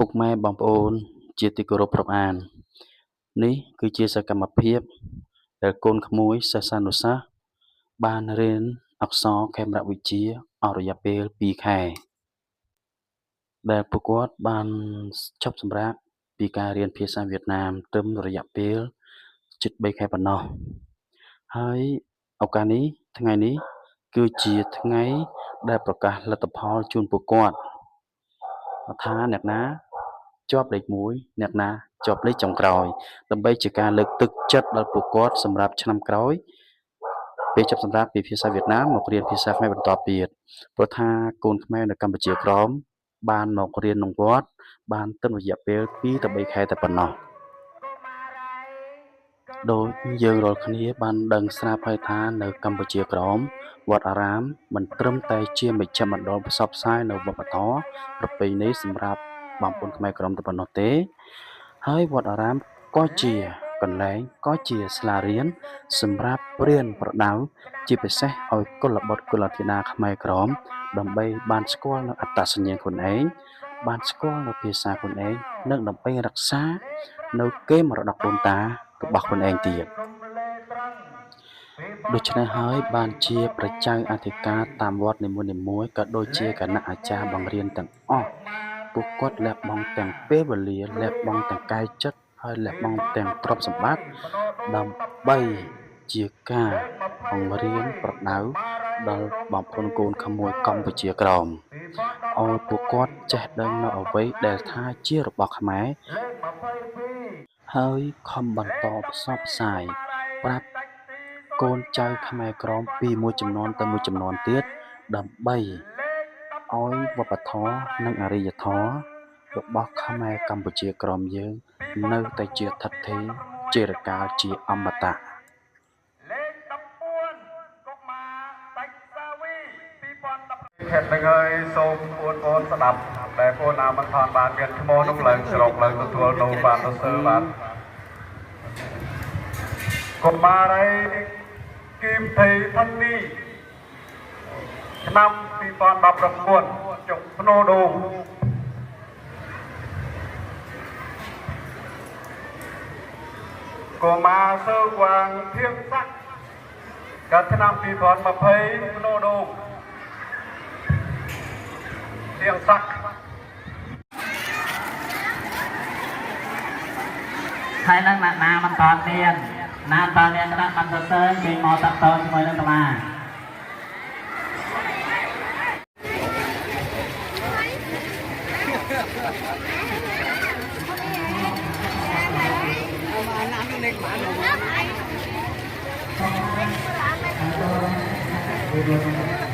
ពុកម៉ែបងប្អូនជាទីគោរពរាប់អាន នេះគឺជាសកម្មភាពដែលកូនក្មួយសិស្សានុសិស្សបានរៀនអក្សរខេមរវិជ្ជាអស់រយៈពេល2ខែដែលពួកគាត់បានឈប់សម្រាកពីការរៀនភាសាវៀតណាមត្រឹមរយៈពេលជិត3ខែប៉ុណ្ណោះហើយឱកាសនេះថ្ងៃនេះគឺជាថ្ងៃដែលប្រកាសលទ្ធផលជូនពួកគាត់ថាអ្នកណាជាប់លេខ1អ្នកណាជាប់លេខចុងក្រោយដើម្បីជាការលើកទឹកចិត្តដល់ពួកគាត់សម្រាប់ឆ្នាំក្រោយពេលចប់សម្រាប់ពីភាសាវៀតណាមមករៀនភាសាខ្មែរបន្តទៀតព្រោះថាកូនខ្មែរនៅកម្ពុជាក្រមបានមករៀនក្នុងវត្តបានត្រឹមរយៈពេល2ទៅ3ខែតែប៉ុណ្ណោះដោយយើងរាល់គ្នាបានដឹងស្រាប់ហើយថានៅកម្ពុជាក្រមវត្តអារាមមិនត្រឹមតែជាមជ្ឈមណ្ឌលផ្សព្វផ្សាយនៅវប្បធម៌ប្រពៃណីសម្រាប់បងប្អូនខ្មែរក្រមតែប៉ុណ្ណោះទេហើយវត្តអារាមក៏ជាកន្លែងក៏ជាសាលារៀនសម្រាប់រៀនប្រដៅជាពិសេសឲ្យកុលបុត្រកុលធីតាខ្មែរក្រមដើម្បីបានស្គាល់នៅអត្តសញ្ញាណខ្លួនឯងបានស្គាល់នៅភាសាខ្លួនឯងនិងដើម្បីរក្សានៅកេរមរតកដូនតារបស់ខ្លួនឯងទៀតដូច្នេះហើយបានជាព្រះចៅអធិការតាមវត្តនីមួយៗក៏ដូចជាគណៈអាចារ្យបង្រៀនទាំងអស់ពួកគាត់លះបង់ទាំងពេលវេលាលះបង់ទាំងកាយចិត្តហើយលះបង់ទាំងទ្រព្យសម្បត្តិដើម្បីជាការបង្រៀនប្រដៅដល់បងប្អូនកូនក្មួយកម្ពុជាក្រមឲ្យពួកគាត់ចេះដឹងនៅអ្វីដែលថាជារបស់ខ្មែរហើយខំបន្តផ្សព្វផ្សាយប្រាប់កូនចៅខ្មែរក្រមពីមួយជំនាន់ទៅមួយជំនាន់ទៀតដើម្បីឲ្យវប្បធម៌និងអរិយធម៌របស់ខ្មែរកម្ពុជាក្រមយើងនៅតែជាថិតថេរជារកាលជាអមតៈ លេខ14កុមារដាច់សាវី2010ខេត្តនឹងហើយសូមបងប្អូនស្ដាប់ដែលបងណាមិនថនបានមានឈ្មោះនោះឡើងស្រុកឡើងទទួលនៅបានទៅសើបាទកុមារីគឹមថៃផានីឆ្នាំ2019ចុងភ្នោដូងកុមារសើវ៉ាងធៀងស័កកាលឆ្នាំ2020ភ្នោដូងធៀងស័ក ហើយនឹងណាណាមិនតាន់មានណាតាមានក្តាប់បានសរសើរគេមកតាក់តងជាមួយនឹងអាត្មា Hãy subscribe